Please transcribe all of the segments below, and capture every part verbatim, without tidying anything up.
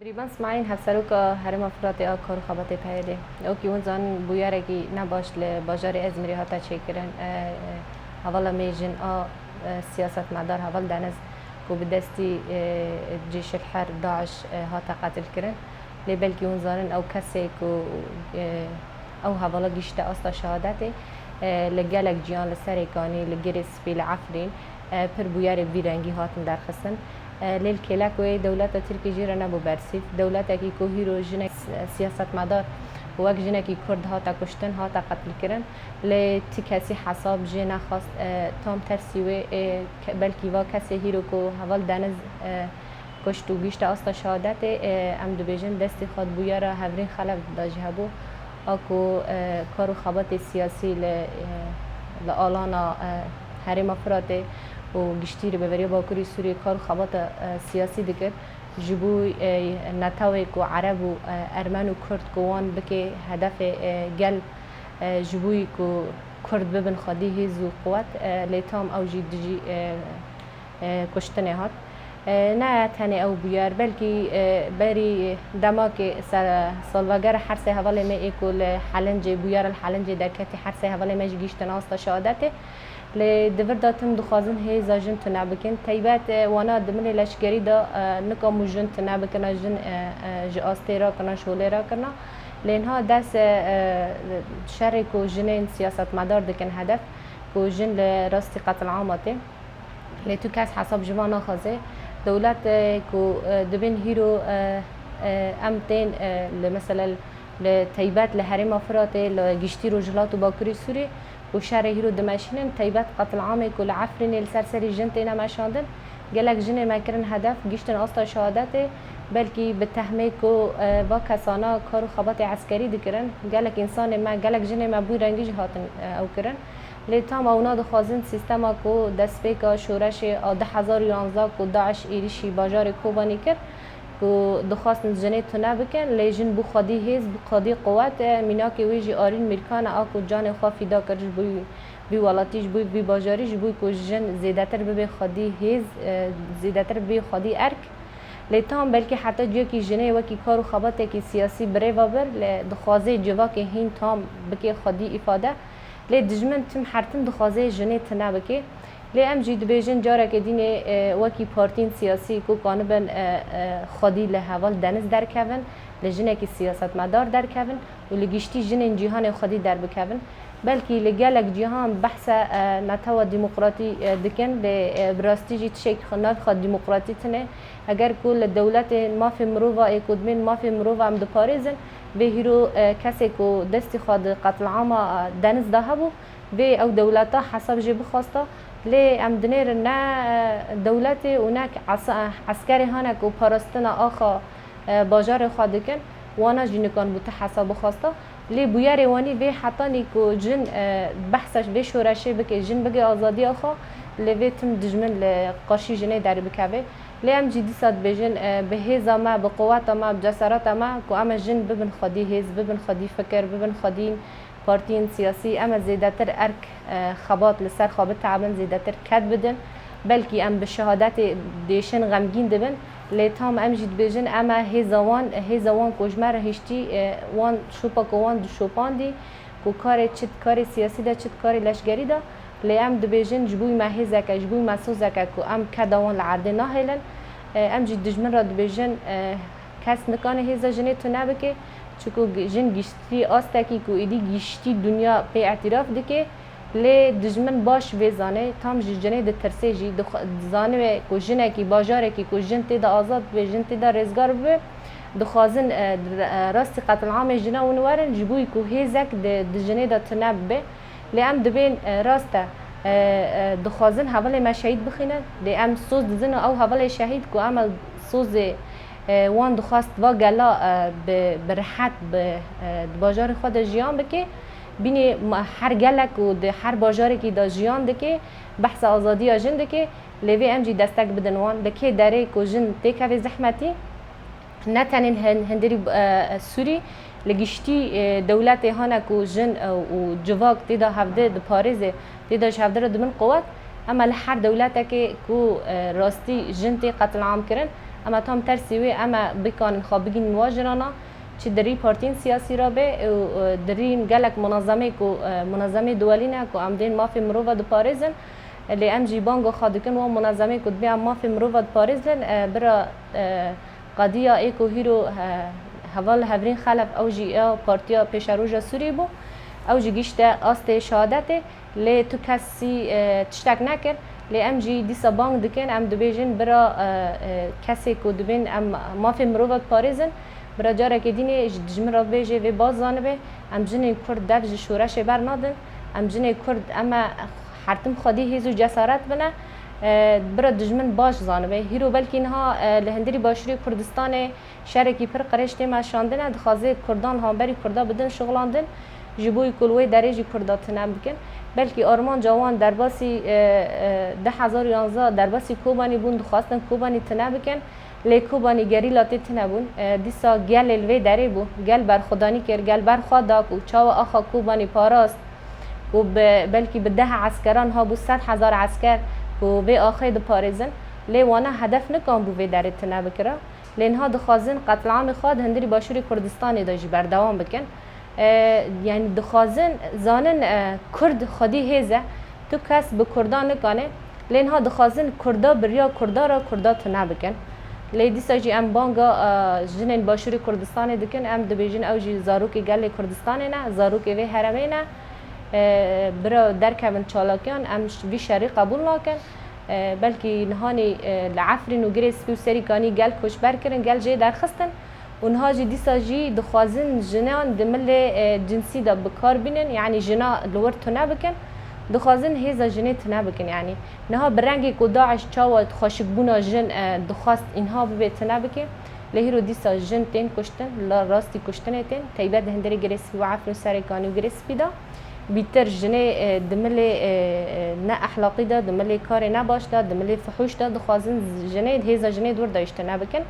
Rîban Smaîl, Hevseroka Herêma Firatê a Kar û Xebatê P Y D'ê. Wekî hûn zanin, bûyerekî nebaş li bajarê Ezmîrê hate çêkirin. E, e, hevala me jin a, e, siyasetmedar Heval Deniz ku bi destî, e, Cêşilher, DAIŞ, e, hate qetilkirin. Lê belkî hûn zanin, ew kesê ku, e, ew hevala gihîşte asta şehadetê, e, li gelek ciyan, li Serêkanî, li Girê Spî, li Efrîn, e, pir bûyerê vî rengî hatin derxistin. E, lê li kêlek wê dewleta Tirkî jê re nebû bersîv. Dewletekî ku hîro jinek si-, siyasetmedar wek jinekî Kurd hate kuştin, hate qetilkirin. Lê ti kesî hesab jê nexwest. E, tam tersî wê, e, ke-, belkî va kesê hîro ku heval Deniz, e, kuşt û gihîşte asta şehadetê, e, em dibêjin destê xwe di bûyera hevrîn xelef de jî hebû. A ku, e, kar û xebatê siyasî li, e, li alana, e, Herêma Firatê û giştî Rêveberiya Bakurê Sûriyê kar û xebata, e, siyasî dikir, ji bo, e, netewê ku Ereb û, e, Ermen û Kurd ku wan bike hedefê, e, gel, e, ji bo ku Kurd bibin xwedî hêz û quwet, e, lê tam ew jî dijî, e, e, kuştinê hat. E, ne tenê ew bûyer, belkî, e, berî demakê ser salvegera hersê hevalê me ê ku li Helincê, bûyera li Helincê derketî, hersê hevalê me jî gihîştin asta şehadetê. Lê di vir de tim dixwazin hêza jin tune bikin. Teybet, e, wana di milê leşkerî de, e, nikamû jin tune bikin, jin, e, e, ji astê rakirina, ji holê rakirina. Lê niha dest, e, e, şerê ku jinên siyasetmedar dikin hedef, ku jin li rastî qetilama tê. Lê tu kes hesab ji van naxwaze. Dewlet, e, ku, e, dibên hîro, e, e, em tên, e, li, mesela, li teybet li Herêma Firatê, li giştî Rojhilat û Bakurê Sûriyê ku şerê hîro dimeşînin, teybet qetilamê ku li Efrînê li ser serî jin têne meşandin, gelek jinê me kirin hedef, gihîştin asta şehadetê, belkî bi tehmê ku, e, va kesana kar û xebatê eskerî dikirin, gelek însanê me, gelek jinê me bû rengî jî hatin, e, ew kirin. Lê tam ew nadixwazin sîstema ku destpêka şoreşê a du hezar û yanzdeh ku DAIŞ êrîşî bajarê Kobanî kir, ku dixwastin jinê tune bikin, lê jin bû xwedî hêz, bû xwedî quwet e. Mînakê wê jî Arîn Mîrkan e, a ku canê xwe fîda kir ji bo vî welatî, ji bo vî bajarî, ji bo ku jin zêdetir bibe xwedî hêz, e, zêdetir bibe xwedî erk. Lê tam belkî heta ciyekî jinê wekî kar û xebatekî siyasî birêva bir, lê dixwaze civakê hîn tam bike xwedî îfade. Lê dijmin tim her tim dixwaze jinê tune bike. Lê em jî dibêjin careke dînê, e, wekî partiyên siyasî ku kanibin, e, e, xwedî li heval Deniz derkevin, li jinekî siyasetmedar derkevin û li giştî jinên cîhanê xwedî derbikevin. Belkî li gelek cîhan behsa, e, netewa demokratî, e, dikin, lê, e, bi rastî jî tiştekî xwe nav xwe demokratî tune. Eger ku li dewletê mafê mirova ê ku dimên mafê mirova em diparêzin, vê hîro, e, kesê ku destî xwe di qetilama, e, Deniz de hebû, vê ew dewleta hesab jê bixwesta. Lê em dinêrin ne, e, dewletê û ne esa-, eskerê hane ku parastina axa, e, bajarê xwe dikin, wana jî nikan bû ti hesab bixwesta. Lê bûyerê wanî vê hetanî ku jin, e, behsa vê şoreşê bike, jin bike azadiya xwe, lê vê tim dijmin li qarşî jinê derî bikeve. Lê em jî dîsa dibêjin, e, bi hêza me, bi quweta me, bi cesereta me ku em e jin bibin xwedî hêz, bibin xwedî fikir, bibin xwedî partiyên siyasî, em e zêdetir erk, e, xebat li ser xwe bitebin, zêdetir ked bidin. Belkî em bi şehadetê dêşin xemgîn dibin, lê tam em jî dibêjin, em e hêza wan, hêza wan ku ji me re hiştî, e, wan şopa ku wan dişopandî, ku karê çi karê siyasî de, çi karê leşgerî de, lê em dibêjin ji bo me hêzeke, ji bo me sozeke ku em keda wan li erdê nahêlin. E, em jî dijmin re dibêjin, e, kes nikane hêza jinê tune bike, çiku gi-, jin giştî astekî ku êdî giştî dinya pê îtîraf dike, lê dijmin baş vê zane, tam ji jinê ditirse jî, dixwe-, dizanibe ku jinekî bajarekî ku jin tê de azad bibe, jin tê de rêzgar bibe, dixwazin, e, di-, e, rastî qetilamê jina hûn werin, ji bo ku hêzek di, di jinê de tune bibe. Lê em dibên, e, rast e, e, e, dixwazin hevalê me şehîd bixînin. Lê em soz didin û ew hevalê şehîd ku em sozê, e, wan dixwest va gela, e, bi, bi rehet bi, e, di bajarê xwe de jiyan bike. Bînê ma-, her gelek û di her bajarekî de jiyan dike, behsa azadiya jin dike. Lê vê em jî destek bidin wan. Li kê derê ku jin têkeve zehmetî, ne tenê hin-, hundirî, e, Sûrî, li giştî, e, dewletê hane ku jin, e, û civak tê de hevdi diparêze, tê de ji hevdi re dibin quwet. Ema li her dewletekê ku, e, rastî jin tê qetilam kirin, Em e tam tersî wê, em e bikanin xwe bigînin wa jinana, çi di rî partiyên siyasî re be û, e, di rîn gelek munezemê ku, e, munezemê duwelî ne ku em dên mafê mirova diparêzin. Lê em jî banga xwe dikin wan munezemê ku dibê em mafê mirova diparêzin, e, bira, e, qediya ê ku hîro, e, heval Hevrîn Xelef ew jî ya Partiya Pêşeroja Sûrî bû. Ew jî gişte astê şehadetê. Lê tu kesî, e, tiştek nekir. Lê em jî dîsa bang dikin, em dibêjin bira, e, e, kesê ku dibên em mafê mirova diparêzin, bira carekê dînê ji dijmin re bibêje vê baz zanibe. Em jinên Kurd dev ji şoreşê bernadin. Em jinê Kurd em e hertim xwedî hêz û cesaret bine. E, bira dijmin baş zanibe. Hîro belkî niha, e, li hundirî başûrê Kurdistanê şerekî pir qirêj tê meşandine, dixwaze Kurdan li hemberî Kurda bidin şixulandin, ji bo ku li wê derê jî Kurda tune bikin. Belkî armanca wan derbasî, e, e, du hezar û yanzdeh derbasî Kobanî bûn, dixwastin Kobanî tune bikin. Lê Kobanî gerîla tê tune bûn. E, dîsa gelê li vê derê bû. Gel berxwedanî kir, gel berxwe da ku çawa axa Kobanî parast, ku bi, belkî bi deh eskeran ha bû sed hezar esker ku vê axê diparêzin. Lê wana hedef nikan bû vê derê tune bikira. Lê niha dixwazin qetlamê xwe di hundirî başûrê Kurdistanê de jî berdewam bikin. E, yanî dixwazin zanin, e, Kurd xwedî hêz e, tu kes bi Kurda nikane, lê niha dixwazin Kurda bi riya Kurda re Kurda tune bikin. Lê dîsa jî em banga, e, jinên başûrê Kurdistanê dikin, em dibêjin ew jî zarokê gelê Kurdistanê ne, zarokê vê heremê ne. E, bira derkevin çalakiyan, em ş-, vî şerî qebûl nakin. E, belkî nihanî, e, li Efrîn û Girê Spî û Serîkanî gel koçber kirin, gel jê derxistin û niha jî dîsa jî dixwazin jinan di milê, e, cinsî de bi kar bînin, yanî jina li wir tune bikin, dixwazin hêza jinê tune bikin. Yanî niha bi rengê ku DAIŞ çawa xweşikbûna jin, e, dixwast înha bibe tune bike, lê hîro dîsa jin tên kuştin, la rastî kuştinê tên, teybet di hundirê Girê Spî û Efrîn û Serêkanî û Girê Spî de. Bîtir jinê, e, di milê, e, e, ne ehlaqî de, di milê karê nebaş de, di milê fihûş de dixwazin z-, jinê, hêza jinê di wir de jî tune bikin.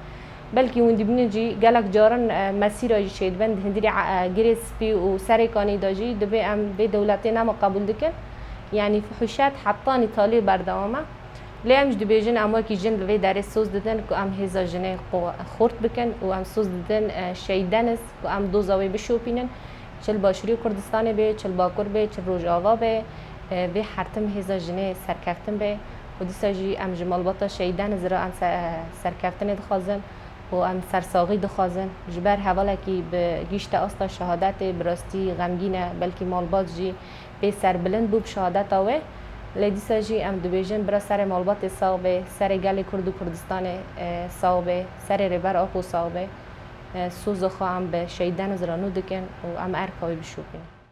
Belkî hûn dibînin jî gelek caran, e, mesîra jî çêdibin, di hundirê, e, Girê Spî û Serêkanî de jî dibê em vê dewletê nema qebûl dikin. Yanî fihûşet hetanî talê berdewam e. Lê em jî dibêjin, em wekî jin li vê derê soz didin ku em hêza jinê qu-, xurt bikin û em soz didin, e, Şehîd Deniz ku em doza wê bişopînin. Çi li Başûrê Kurdistanê be, çi li Bakur be, çi li Rojava be, e, vê hertim hêza jinê serkeftin be. Û dîsa jî em ji malbata Şehîd Deniz re em se-, serkeftinê dixwazin û em sersaxî dixwazin. Ji ber hevalekî bi gihîşte asta şehadetê, bi rastî xemgîn e, belkî malbat jî pê serbilind bû bi şehadeta wê. Lê dîsa jî em dibêjin, bira serê malbatê sax be, serê gelê Kurd û Kurdistanê, e, sax be, serê Rêber Apo sax be. E, soza xwe em bi Şehîd Deniz re nû dikin û em erka wê bişopînin.